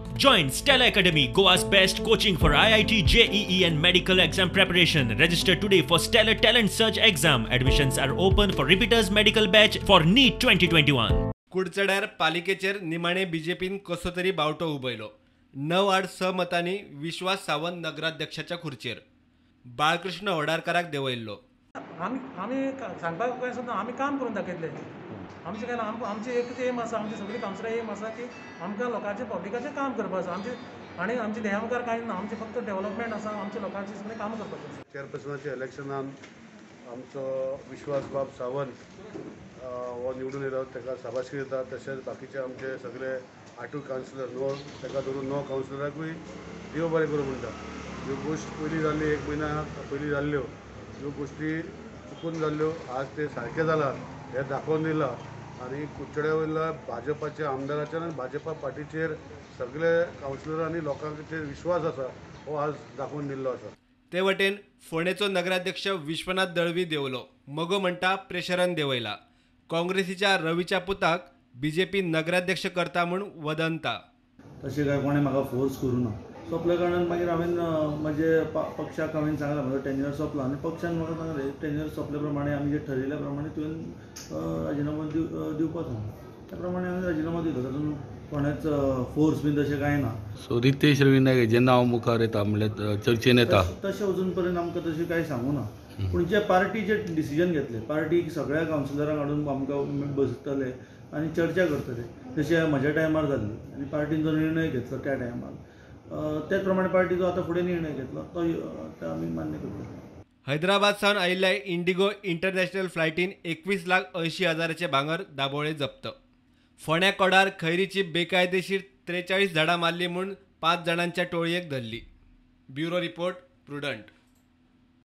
Join Stella Academy, Goa's best coaching for IIT, JEE and medical exam preparation. Register today for Stellar Talent Search exam. Admissions are open for repeaters medical batch for NEET 2021. कुडचड्यार पालिकेचेर निमाणे बीजेपीन कसो तरी बावटो उबयलो. 9-6 मतांनी विश्वास सावंत नगराध्यक्षाच्या खुर्चेर बाळकृष्ण होडारकाराक देंवयल्लो. आमी सांगपाक काय सुद्दां आमी काम करून दाखयतले. आमचें काय ना, आमची एकच एम आसा, आमची सगळी कावन्सिलर एम आसा की आमकां लोकांचें पब्लिकाचें काम करपाक आसा. आमचें आनी आमच्या ध्येया मुखार कांय ना, आमचें फक्त डेव्हलपमेंट आसा, आमच्या लोकांची सगळीं कामां करपाचीं आसा. चेअरपर्सनाच्या इलेक्शनान आमचो विश्वास बाब सावंत हो निवडून येयलो, ताका शाबासकी दिता. तशेंच बाकीचे आमचे सगळे 8 कावन्सिलर, 9 ताका धरून 9 कावन्सिलराकूय देव बरें करूं म्हणटा. ह्यो गोश्ट पयलीं जाल्ली, एक म्हयन्या पयलीं जाल्ल्यो ह्यो गोश्टी चुकून जाल्ल्यो, आज ते सारकें जालां हें दाखोवन दिलां. आनी कुडचड्या वयल्या भाजपाच्या आमदाराचेर आनी भाजपा पार्टीचेर सगळे कावन्सिलर आनी लोकांचेर विश्वास आसा, हो आज दाखोवन दिल्लो आसा. ते वटेन फोंडेचो नगराध्यक्ष विश्वनाथ दळवी देंवलो. मगो म्हणटा प्रेशरान देंवयला. काँग्रेसीच्या रवीच्या पुताक बीजेपी नगराध्यक्ष करता म्हूण वदंता. तशें काय कोणें म्हाका फोर्स करूं ना. सोंपल्या कारणान मागीर हांवें म्हजे पक्षाक हांवें सांगलां, म्हजो टेन्युअर सोंपला आनी पक्षान म्हाका सांगलें टेन्युअर सोंपल्या प्रमाणे आमी जे ठरयल्या प्रमाणे तुवें राजिनामो दिवपाक सांगला, त्या प्रमाणे हांवें राजिनामो दिलो. तातूंत कोणेंच फोर्स बीन तशें कांय ना. सो रितेश रवी नायक हेजें नांव मुखार येता म्हणल्यार चर्चेन येता, तशें अजून पर्यंत आमकां तशें कांय सांगू ना. पूण जे पार्टी जे डिसिजन घेतले, पार्टी सगळ्या कावन्सिलरांक हाडून आमकां बसतले आनी चर्चा करतले, जशें म्हज्या टायमार जाल्ली आनी पार्टीन जो निर्णय घेतलो त्या टायमार, त्याच प्रमाणे पार्टीचो आतां फुडें निर्णय घेतलो तो आमी मान्य करतले. हैदराबाद सावन आयिल्ल्या इंडिगो इंटरनॅशनल फ्लायटीन 21,80,000 भांगर दाबोळे जप्त. फोंड्या कोडार खैरीची बेकायदेशीर 43 झाडां मारली म्हूण 5 जाणांच्या टोळयेक धरली. Bureau report, Prudent.